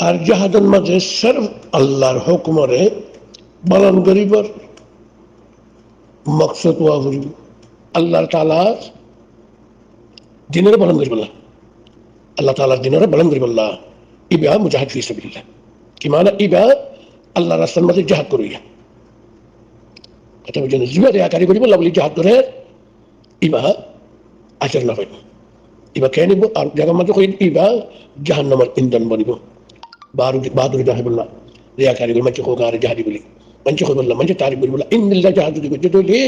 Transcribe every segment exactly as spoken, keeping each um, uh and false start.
Ar jihador mazé sirf Allar hókumoré balon goríbar moksod ówa foribó. Allar taalar dinoré balon goríbolla. Allar taalar dinoré balon goríbolla. Íba mujahid fi sabilillah. Ki maana? Íba Allar rastar mazé jihad goróya. Hotá buzón né? Ziba riyakari goríbolla buli jihad goré, íba ajor no faibo. Íba keén óibo? Ar jagar mazé hoiyé íba jahannamor indon bonibo. Bahadur, bahadur dahaibolla. Riyakari gorí maincé hoó añáre jihadi buli. Maincé hoibolla, maincé tarif goríbolla. Indilla jihad zodi goijjé tóile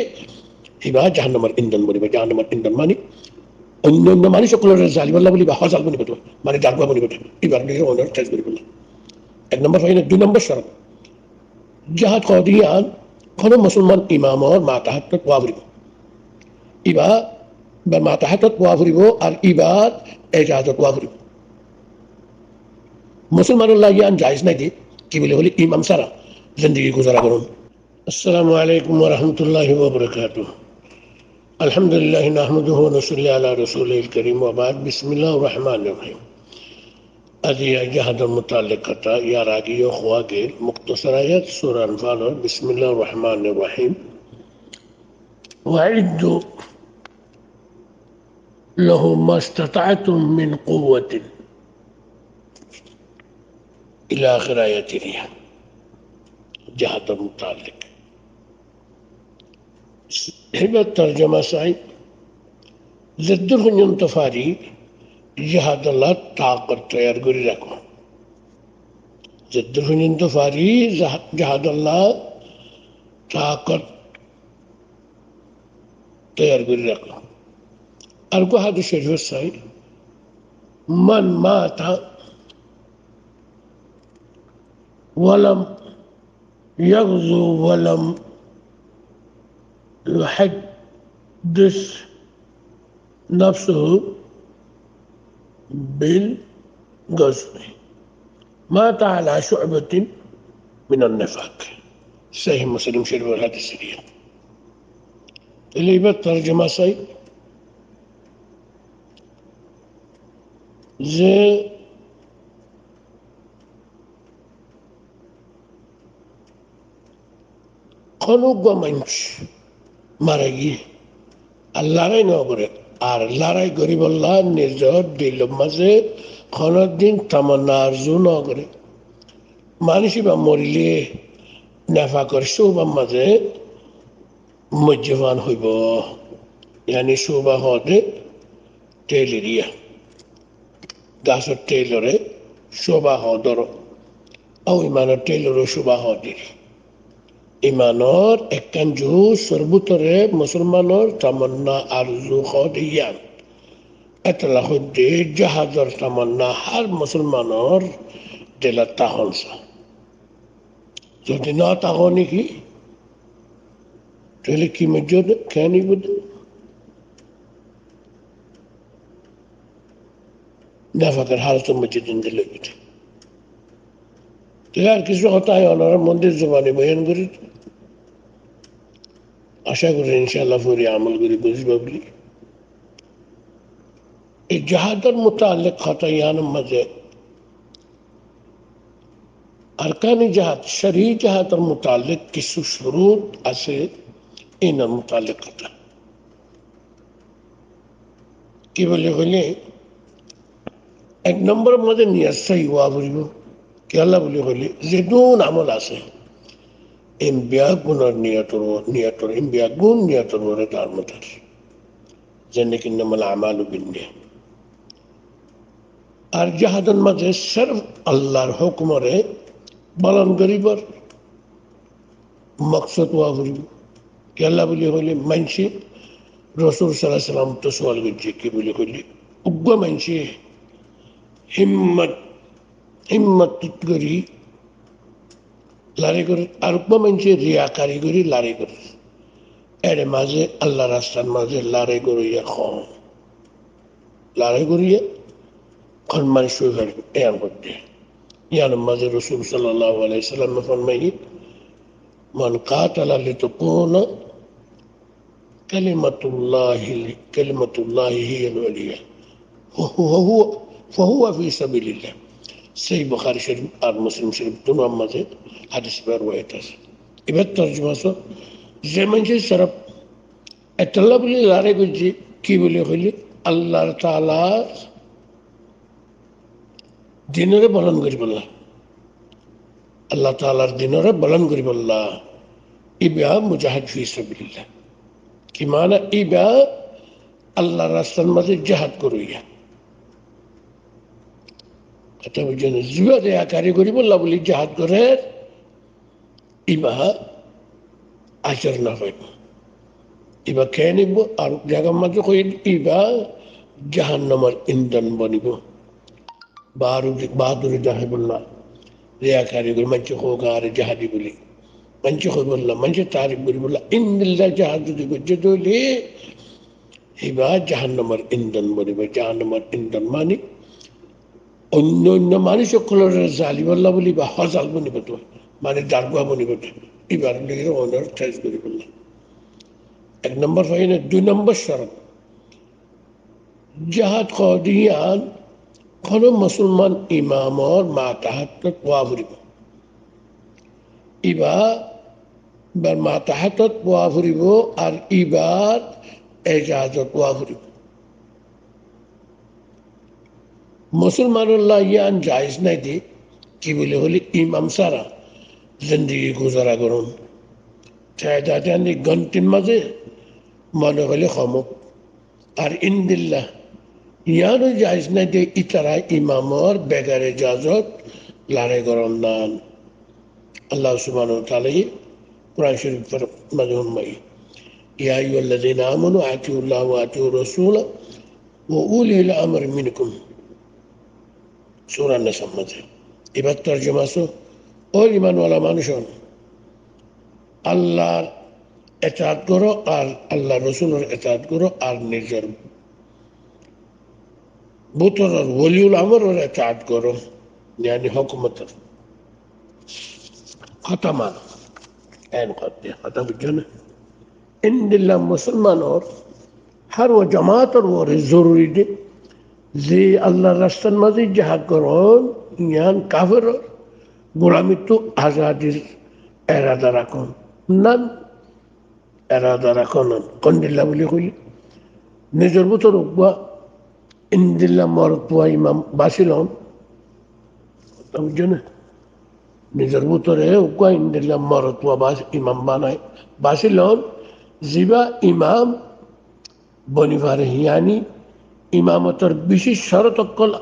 íba jahannamor indon bonibo. Jahannamor indon mani oinno oinno manúic ókkolore zalibolla buli íba hozal bonibo to. Mani dargua bonibo to. Íbar loi onor tes goríbolla. Ek nombor faida, dui nombor córot. Jihad hoó de yián hono musolman imamor matahátot ówa foribó. Íba, íbar matahátot ówa foribó ar íbar ejazot ówa foribó. Musolmanolla yián jaiz nái de, ki buli hoilé imam sára zindigi guzara gorón. السلام عليكم ورحمة الله وبركاته. الحمد لله نحمده ونصلي على رسوله الكريم وبعد. بسم الله الرحمن الرحيم. Aijja jihador mutaallik hotá, yar age yó hoó giyé, muktasar ayat, sura Anfalor, بسم الله الرحمن الرحيم. وأعدوا لهم ما استطعتم من قوة إلى آخر آية. Jihador mutaallik. Íbar torjuma sai, zeddúr foijjonto fari jihadolla takot toiyar gorí rakó. Zeddúr foijjonto fari jiha-, jihadolla takot toiyar gorí rakó. Ar uggwá hadis córif sai, من مات ولم يغزو ولم يحدث نفسه بالغزو مات على شعبة من النفاق. Sahih Muslim córifor hadis iyán. Tóile íbar torjuma sai ze hono uggwá mainc mara giyé ar larái no goré, ar larái goríbolla nizor dilor mazé honodin tamanna arzu no goré. Manúic íba morilé nefakor cúbar mazé moijjé fán hoibó. Yáni cúba hoó de théil eriya. Gasór théiloré cúba hoó dóro. Ó imanor théiloré cúba hoó de. Imanor ekkán jus or bútore musolmanor tamanna arzu hoó de yián. Etolla hoó de jihador tamanna hár musolmanor dilot tákon sa. Zodi no táke né ki, tóile ki moijjé de, keén óibo de? Nefakor hálot or moijjé de endilla óibo de. Tóile ar kissú hotá añí onorar mondil zubane boyan gorí. Acá gorí incállah fori amol gorí buzíba buli. Ei jihador mutaallik hotá iyanor mazé arkane jihad, córi jihador mutaallik kissú curut asé, inor mutaallik hotá. Ki buli hoilé, ek nombor or mazé niyat sóhi ówa foribó. Kiyólla buli hoilé, zedún amol asé, in beggúnor niyator, niyator, in beggún niyator uore darmodar. Zenneki إنما الأعمال بالنيات. Ar jihador mazé sirf Allar hókumoré balon goríbar moksod ówa foribó. Kiyólla buli hoilé, maincé Rosul sallallahu alaihi wasallam ottu sual goijjé, ki buli hoilé, uggwá maincé himmot, himmot gorí larái gorér, ar uggwá maincé riyakari gorí larái gorér. Ére mazé Allar rastar mazé larái goróya hom. Larái goríya hon manúic ói fare, yián hoó de. Yiánor mazé Rosul sallallahu alaihi wasallam e formaiyé, من قاتل لتكون كلمة الله، كلمة الله هي العليا فهو، فهو في سبيل الله. Sóhih Bukári Córif ar Muslim Córif dunuwar mazé hádis ibár ruwayat asé. Ibár torjuma asé, ze maincé sóraf etolla buli lorái goijjé, ki buli hoilé, Allar taalar dinoré bolon goríbolla. Allar taalar dinoré bolon goríbolla. Ibá mujahid fi sabilillah. Ki maána? Ibá Allar rastar mazé jihad goróya. Hotá buijjó né? Zibá riyakari goríbolla buli jihad gorér, ibá ajor no faibo. Ibá keén óibo? Ar zagar mazé hoiyé, ibá jahannamor indon bonibo. Bahaduri, bahaduri dahaibolla, riyakari gorí maincé hoók añáre jihadi buli. Maincé hoibolla, maincé tarif goríbolla. Endilla jihad zodi goijjé de óile, ibá jahannamor indon bonibo. Jahannamor indon mani oinno oinno manúic ókkolore zalibolla buli ibá hozal bonibo de, mani dargua bonibo de. Ibár loi onor test goríbolla. Ek nombor faiyé né, dui nombor córot. Jihad hoó de yián hono musolman imamor matahátot ówa foribo. Ibá, ibár matahátot ówa foribo ar ibár ejazot ówa foribo. Musolmanolla yián jaiz nái de, ki buli hoilé imam sára zindigi guzara gorón. Tedad yián de gontir mazé mone hoilé hom ók. Ar endilla yiáno jaiz nái de itará imamor begar ejazot lorái goron nan. Allah subhanahu wa taala ye Quran Córif or mazé formaiyé, "Ya ayyuhallazina amanu atiullaha wa atiur rasula wa ulil amri minkum." Sura Nisar mazé. Ibár torjuma asé, ó iman wala manúic ón, Allar etaat goró ar Allar Rosulor etaat goró ar nizor bútoror woliul amror etaat goró, yani hókumotor hotá mano. En hotá, hotá buijjó né? Endilla musolmanor hár uwá jamaator uore zoruri de, ze Allar rastar mazé jihad gorón, yián kaferor gulamittú azadir erada rakón. Nan erada rakón nan. Hondilla buli hoilé, nizor bútore uggwá endilla morotfua imam basi lon. Hotá buijjó né? Nizor bútore uggwá endilla morotfua bas-, imam banai basi lon, zibá imam boni fare, yani imamotor beci córot ókkol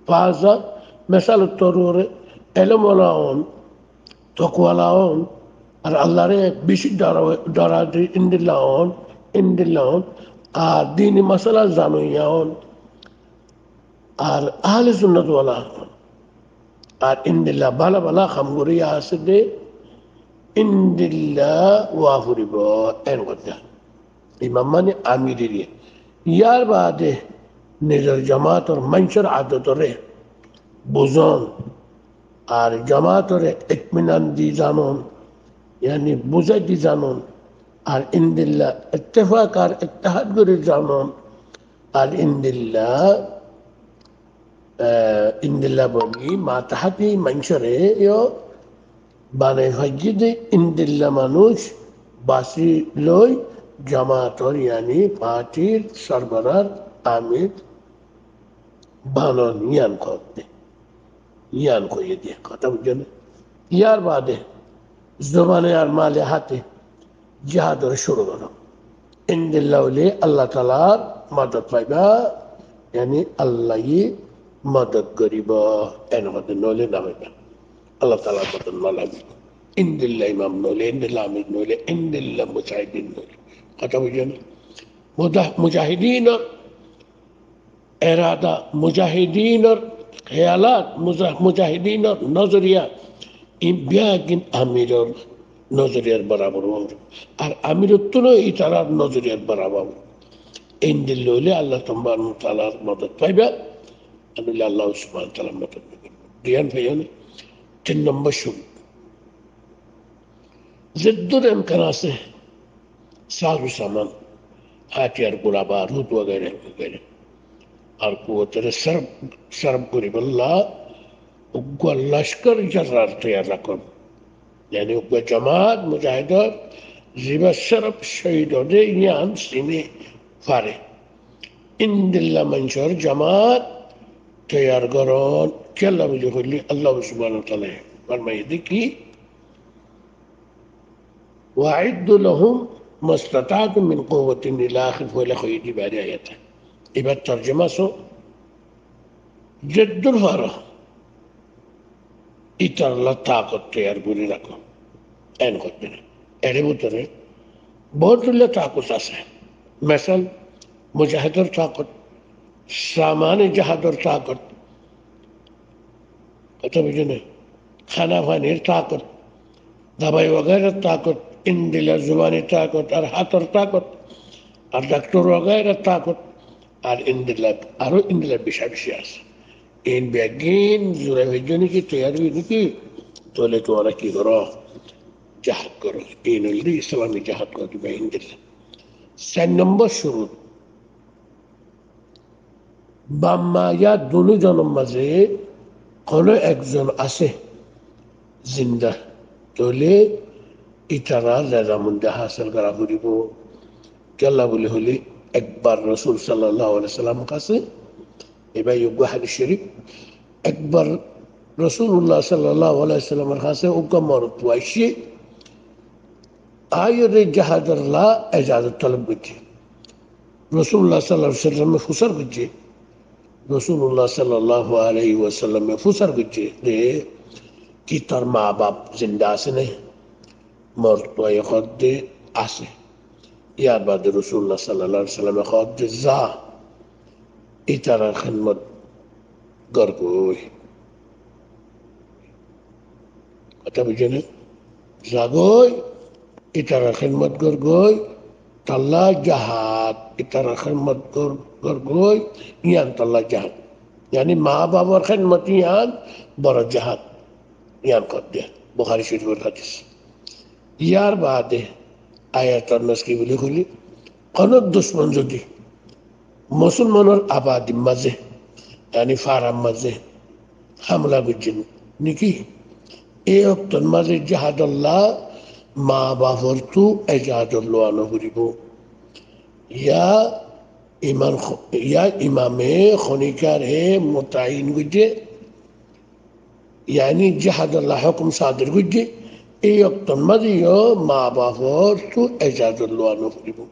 fa za, mesal ottór uore elom wala ón, tokwa wala ón, ar Allare beci dora, dora de endilla ón, endilla ón, ar dini masala zanoya ón, ar ahle sunnot wala ón, ar endilla bála bála ham goriya asé de, endilla ówa foribo, en hotá. Imam mani amir eriya. Yar baade nizor jamaator maincór adotore buzon, ar jamaatore itminan di zanon, yani buzai di zanon, ar endilla ittefak ar ittehad gori zanon, ar endilla, eh, endilla boni matahati maincóre yo banai faijje de endilla manúic basi loi jamaator, yani partir sorborar amir banon, yián hoó de. Yián hoiyé de, hotá buijjó né? Yar baade zobane ar male hate jihador cúru goró. Endilla óile Allah taalar modot faiba, yani Allaye modot goribo, en hotá, noile no faiba. Allah taalar modot no lagibo. Endilla imam noile, endilla amir noile, endilla mujahidin noile. Hotá buijjó né? Muda-, mujahidinor erada, mujahidinor heyalat, muja-, mujahidinor nozoriya, in beggín amiror nozoriyar borabor óibo. Ar amirottúno itarar nozoriyar borabor. Endilla óile Allah subhanahu wa taalar modot faiba, ar noile Allah subhanahu wa taalar modot no faiba. Diyan faiyó né? Tin nombor córot. Zeddúr emkan asé, sázu saman, hatiyar, gura barud wagaira wagaira, ar kuwotore sarf, sarf goribolla uggwá lockor jarrar toiyar rakón. Yáni uggwá jamaat mujahidor zibá sérf cóhid óde yían sini fare. Endilla maincór jamaat toiyar gorón. Kiyólla buli hoilé Allah subhanahu wa taala formaiye de ki, "Wa aiddu lahum mastata'tum min quwwatin" ila akhir foila hoiyé de ibáre ayat. Ibár torjuma só, zeddur faro itaralla takot toiyar gori rakó. En hoitó na. Ere bútore bout ulla takot asé. Mesal, mujahidor takot, samane jahador takot, hotá buzó né? Hána fanir takot, dabai wagairar takot, endilla zubani takot, ar hátor takot, ar daktor wagairar takot, ar endilla, aró endilla beca beci asé. En beggín zura faijjó né ki, toiyar óiyo né ki, tóile tuáñra ki goró? Jahad goró. En óilde Islami jahad goró, endilla. Sair nombor curut. Baf ma yá dunu zonor mazé hono ekzon asé zinda, tóile ítara rezamondi hásil gora foribó. Kiyólla buli hoilé ekbar Rosul sallallahu alaihi wasallam hásé, ibá uggwá hadis corif, ekbar Rosulullah sallallahu alaihi wasallamor hásé uggwá morot aissé, aiyóre jahadolla ejazot tolob goijjé. Rosulullah sallallahu alaihi wasallame fusár goijjé, Rosulullah sallallahu alaihi wasallame fusár goijjé de, ki tor ma baf zinda asé né? Morotfuaye hoódde asé. Yar bade Rosulullah sallallahu alaihi wasallame hoódde, za, ítarar hédmot gorgói. Hotá buzó né? Zagói, ítarar hédmot gorgói, tolla jahad, ítarar hédmot gor-, gorgói, yían tolla jahad. Yáni ma bafor hédmot yían boro jahad. Yían hoódde Buhári corifor hadis. Yar bade ayator nos ki buli hoilé, hono ducmon zodi musolmanor abadir mazé, yáni farar mazé hamla goijjé né ki, ei oktor mazé jahadolla ma bafortu ejazot lowa no foribó. Yá imam, yá imame honikare mutayin goijjé, yáni jahadolla hókum sadir goijjé, ei oktor mazé yó ma bafortu ejazot lowa no foribó.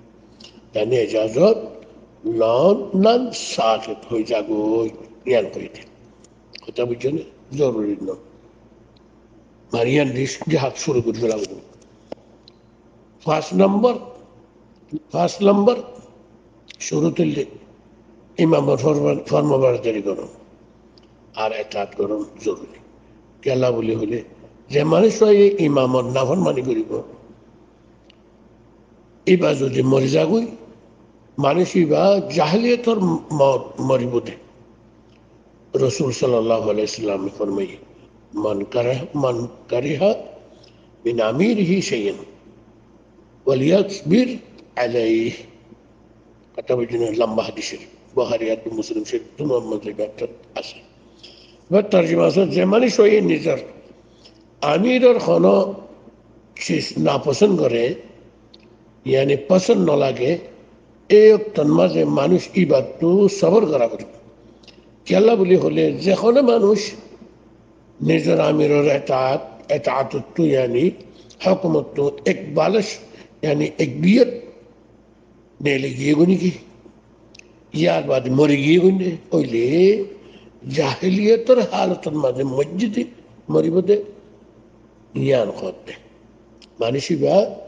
Yáni ejazot lon nan sakit ói zagói, yían hoiyé de. Hotá buzó né? Zoruri no. Mane yían di jahad curu gori fela foribó. Fañs nombor, fañs nombor curut óilde imamor forma-, formabaradari gorón ar etaat gorón zoruri. Kiyólla buli hoilé, ze manúic óiye imamor naformani goribó, íba zodi mori zagói, manúic íba jahiliyotor mo-, moribó de. Rosul sallallahu alaihi wasallame formaiye, "Man kara-, man kariha min amirihi shay'an falyasbir alayh." Hotá buzó né? Lamba hadis corif. Buhári ar Muslim corif, dunu mazé ibár asé. Ibár torjuma asé, ze manúic óiye nizor amiror hono ciz naposón goré, yáni posón no lage, ei oktor mazé manúic íbattu sobor gora foribó. Kiyólla buli hoilé, ze hono manúic nizor amiror etaat, etaatottu yáni hókumottu ek balec, yáni ek biyot neli giyé goi né ki, yar bade mori giyé goi né, óile jahiliyotor halotor mazé moijjé de, moribó de, yían hoódde. Manúic íba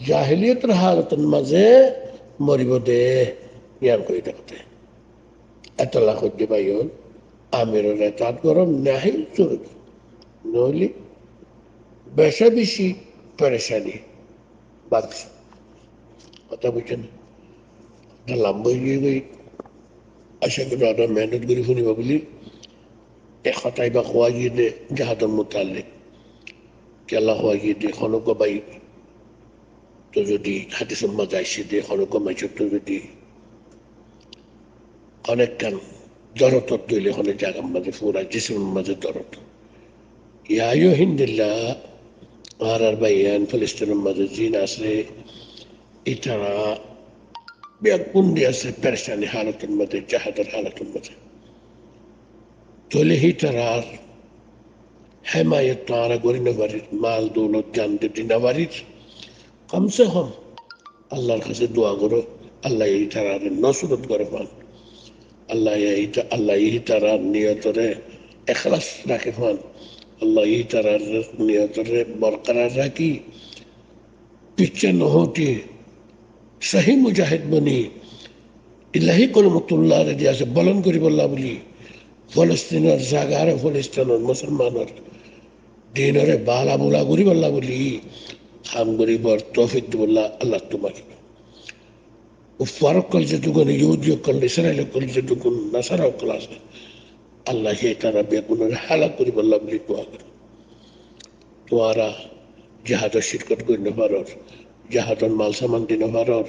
jahiliyotor halotor mazé moribó de, yían hoiyé de. Etolla hoiyé de bái ol, amiror etaat gorón nahái zoruri, noóile beca beci perecani. Bas. Hotá buzó né? Hotá lamba ói giyé goi. Acá gorí añára mehénot gorí fúniba buli. Ek hotá ibá hoó giyé de jihador mutaallik. Kiyólla hoó giyé de, honó uggwá bái to zodi hádisor mazé aiccé de, honó uggwá maincóttu zodi honó ekkán Dórot ór dóilla hono jagar mazé, fura jismor mazé dórot ór. Yá yó héndilla añárar báiyain Filistinor mazé ziín asé, ítara beggún de asé perecani halotor mazé, jihador halotor mazé. Tóile hítarar hémayot añára gorí nofarir, mal doulot jan de di nofarir. Kom se kom Allar hañsé dua goró, Allaye ítarare nosrot goré fán. Allaye íta-, Allaye ítarar niyotoré ekhlas rakí fán. Allaye ítarar niyotoré borkarar rakí, picce nohóti, sóhi mujahid boni, ilahi kolomotullare de asé bolon goríbolla buli, Filistinor zagaré, Filistinor musolmanor dinoré bála bula goríbolla buli ham goríbar toufik dibolla Allattú magí. Kuffar ókkol zeddúgun, Yahudi ókkol, Israil ókkol zeddúgun, Nasara ókkol asé, Allaye ítara beggúnoré hálak goríbolla buli dua goró. Tuáñra jihadot shirkot gorí nofaror, jihadot mal saman di nofaror,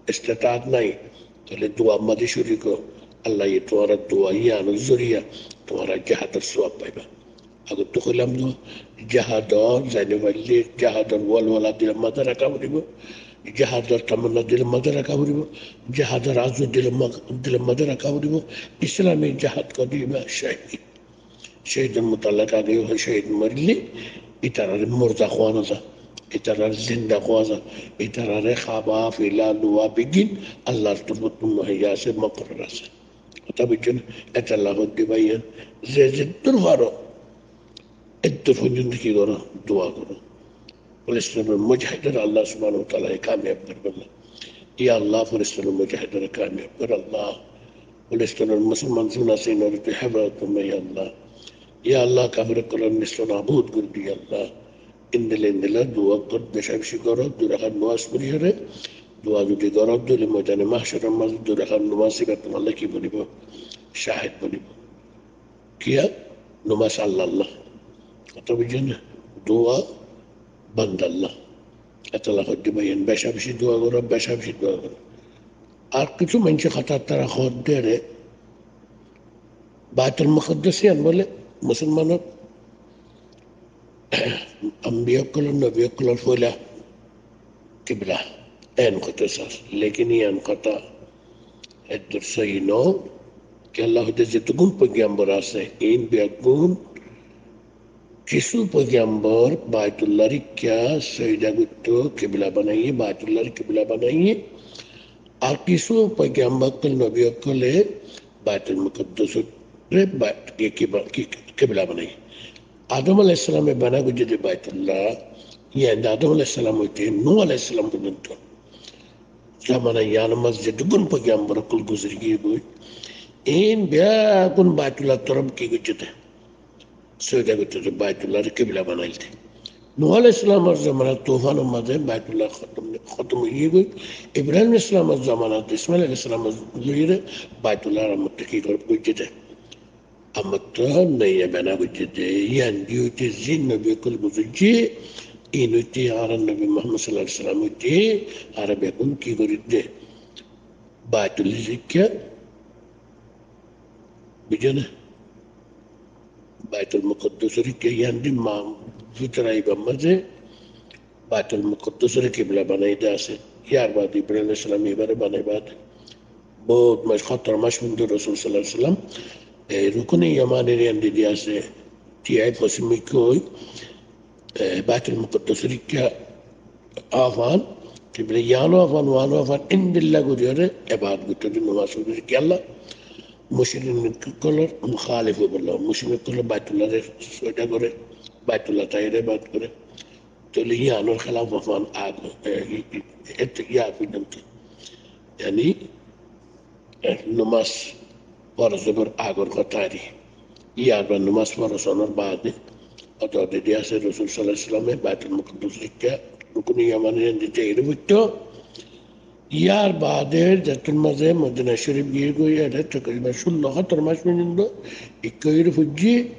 istetaat nai, tóile duar mazé cúri goró. Allaye tuáñrar dua yíanor zoriya tuáñra jihador suwab faiba. Agottú hoilam dua, jihadot zai nofaille jihador walwala dilor mazé raká foribó, jihador tamanna dilor mazé raká foribó, jihador arzu dilor ma-, dilor mazé raká foribó, Islami jihad hoiba cóhid. Cóhidor mutallek age yó hoi, cóhid morile ítarare murda hoó no za, ítarare zinda hoó za, ítarare hába, fila, luwa beggín Allar torfóttu muhayya asé, mokoror asé. Hotá buijjón? Etolla hoddé báiyain, ze zeddúr faro, eddúr foijjonto ki goró? Dua goró. Filistinor mujahidoré Allah subhanahu wa taala kamiyab gorí féllo. Ya Allah, Filistinor mujahidoré kamiyab gor Allah. Filistinor musolman zun asé, inoré tui hefazot forma, ya Allah. Ya Allah, kafir ókkolore nesto nabud gorí de, ya Allah. Endilla endilla dua gor, beca beci goró, dui rakat nomaz foriyóre, dua zodi goró, tóile moidane mahcoror mazé dui rakat nomaz ibá tuáñlla ki bonibo? Cahid bonibo. Kiyá? Nomaz Allalla. Hotá buijjón né? Dua bandalla. Etolla hoddé báiyain, beca beci dua goró, beca beci dua goró. Ar kessú maincé hotá tará hoddé re, Baitul Mukaddas yián bóle musolmanor ambiya ókkolor, nobi ókkolor foila kibla, en hotá sar. Lekin yián hotá eddur sóhi no. Kiyólla hoitó, zetukkún foigambor asé, in beggún kissú foigambor Baitullar ikká sóida goittó, kibla banaiyé, Baitullar kibla banaiyé. Ar kissú foigambor ókkol, nobi ókkole Baitul Mukaddasoré ba-, ki-, ki-, ki-, kibla banaiyé. Adom alaihissalame bana goijjé de Baitullah, yián de Adom alaihissalam óite Nuh alaihissalam foijjonto zomana yiánor mazé zetukkún foigambor ókkol guzori giyé goi, in beggún Baitullar torof ki goijjé de, sóida goitté de, Baitullaré kibla banail de. Nuh alaihissalamor zomanat tufanor mazé Baitullah hótom, hótom ói giyé goi. Ibrahim alaihissalamor zomanat Ismail alaihissalamor zoriya Baitullah arambottú ki gor-, goijjé de. Ammáttu naiya bana goijjé de, yián di óite zin nobi ókkol guzoijjé, in óite añárar nobi Muhammad sallallahu alaihi wasallam óite, añára beggún ki gorí de? Baitullar ikká, buijjó né? Baitul Mukaddasor ikká, yián di ma bútore aibar mazé Baitul Mukaddasoré kibla banai de asé. Yar baade Ibrahim alaihissalam ibáre banai baade bout mac, hóttoro mac foijjonto Rosul sallallahu alaihi wasallam, e, Rukune Yamanir yián di de asé, tiyai fossim ikká ói, e, Baitul Mukaddasor ikká afan, kibla yián o afan, uán o afan, endilla gorí ore ebadot goittó de, nomaz foijjé de. Kiyólla? Mucrik ókkolor muhalif óibolla, mucrik ókkole Baitullaré sóida goré, Baitullar taire ebadot goré. Tóile yiánor hélaf afan ag-, e, e, e, e, yar foijjonto. Yáni, e, nomaz foroz óibar agor hotá ar ki. Yar baade nomaz foroz ónor baade, ót ode de asé Rosul sallallahu alaihi wasallame Baitul Mukaddas ikká, Rukune Yamani yián di zaiyóre foittó. Yar baade zettór mazé Modina Corif giyé goi, ede tokriban cullo hóttoro mac foijjonto ikká óiyore foijjé.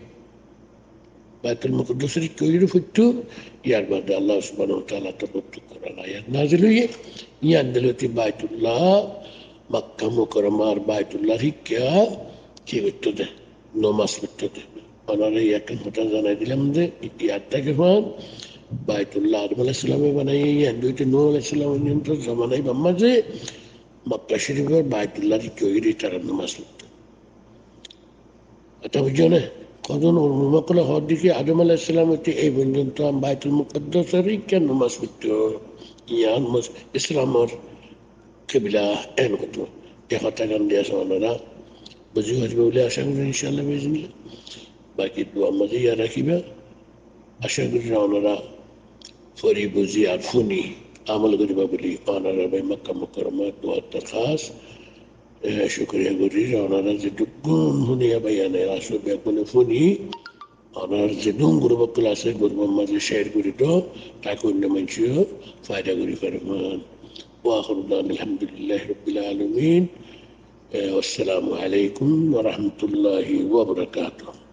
Baitul Mukaddasor ikká óiyore foittó, yar baade Allah subhanahu wa taalar torfóttu Kuran ayat nazil óiye, yián dóilla óite Baitullah, Makka Mukarramar Baitullar ikká, ki goitto de, nomás foitto de. Onarare ekkán hotá zanai dilam de, yad táke fán, Baitullah Adom aláihis salame banaiyé, yían óite Nuh aláihis salam foijjonto zomana ibá mazé Mokka Corifor Baitullah re ki óiye de, tará nomás foitto. Hotá buijjó né? Hodún ulama ókkole hoó de ki Adom aláihis salam óite ei foijjonto Baitul Mukaddasor ikká nomás foitto, yían mos-, Islamor kibla en hotó. E hotá gán de asé onara buzí fariba buli acá gorí, incállah, biiznillah. Baki duar mazé yían rakíba. Acá gorí onara fori buzí ar fúni amol goríba buli onarar bái Mokka Mukarromar duar dorhas. E, cúkuriya gorí, onarar ze beggún fúniya bái ain asó, beggúne fúni, onarar zedún guruf ókkol asé, gurufor mazé cér gorí do, táke oinno maincé yó faida gorí faribó. Wa akhiru da'wana anil hamdulillahi rabbil alamin. E, wassalamu alaikum wa rahmatullahi wa barakatuhu.